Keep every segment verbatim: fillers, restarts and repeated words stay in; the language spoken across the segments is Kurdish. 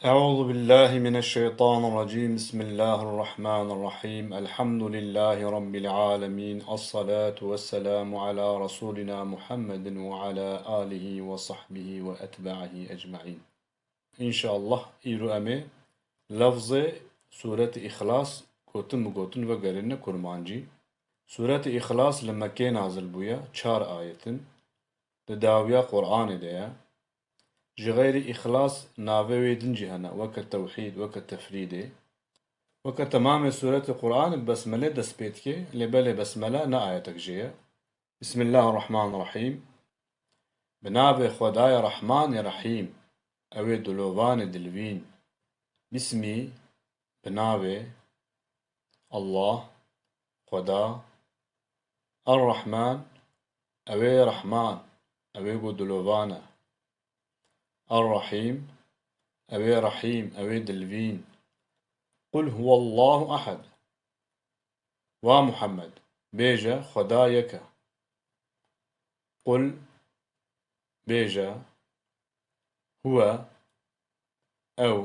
أعوذ بالله من الشيطان الرجيم. بسم الله الرحمن الرحيم. الحمد لله رب العالمين. الصلاة والسلام على رسولنا محمد وعلى آله وصحبه وأتباعه أجمعين. Înşallah, îro em ê lefzê Sûretê Îxlas gotin bi gotin vegerîne kurmancî. Sûretê Îxlas li Mekkê nazil bûye, çar ayet in. Di dawiya Qur'anê de ye. Ji xeyrî Îxlas navê wê din jî hene, weke Tewhîd, weke Tefrîdê. Weke temamê sûretê Qur'anê bi Besmelê dest pê dike, lê belê Besmele ne ayetek jê ye. Bismillahirrahmanirrahîm. Bi navê Xwedayê Rehmanê Rehîm, ew ê dilovanê dilvîn. Bismî, bi navê, Allah, Xweda. Er-Rehman, ew ê Rehman, ew ê ku dilovan e. Er-Rehîm, ew ê Rehîm, ew ê dilvîn. Qul huwallahu ehed. Wa Muhammed, bêje, Xweda yek e. Qul, bêje, huwe, ew,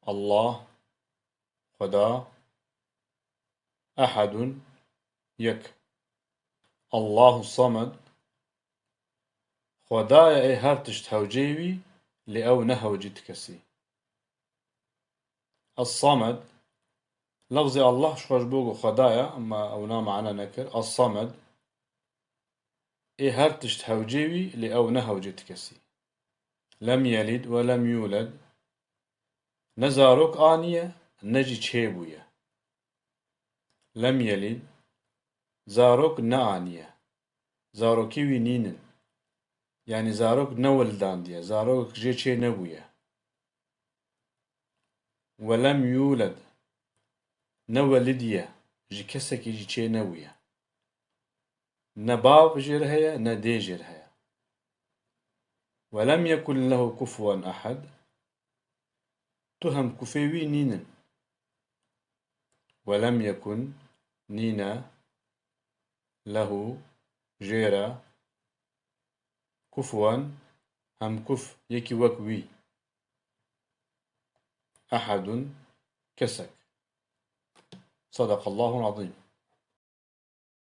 Allah, Xweda, ehedun, yek. Allahu samed, Xwedayê ê her tişt hewceyî wî, lê ew ne hewcî ti kesî. Es-Samed, lefzê Allah ji xwe ji bo ku Xweda ye, ema ew na mane nekir. Es-Samed, ê her tişt hewcê wî, lê ew ne hewcê ti kesî. Lem yelid we lem yûled, ne zarok aniye, ne jî çêbûye. Lem yelid, zarok neaniye. Zarokî wî nînin. Yanî zarok newildandiye, zarok jê çê nebûye. Welem yûled, newelidiye, ji kesekî jî çê nebûye. Ne bav jê re heye, ne dê jê re heye. Welem yekun lehu kufuwen ehed, tu hem kufê wî nînin. Welem yekun, nîne, lehu, jê re, kufuwen, hem kuf, yekî wek wî. Ehedun, kesek. Sadakallahul azîm.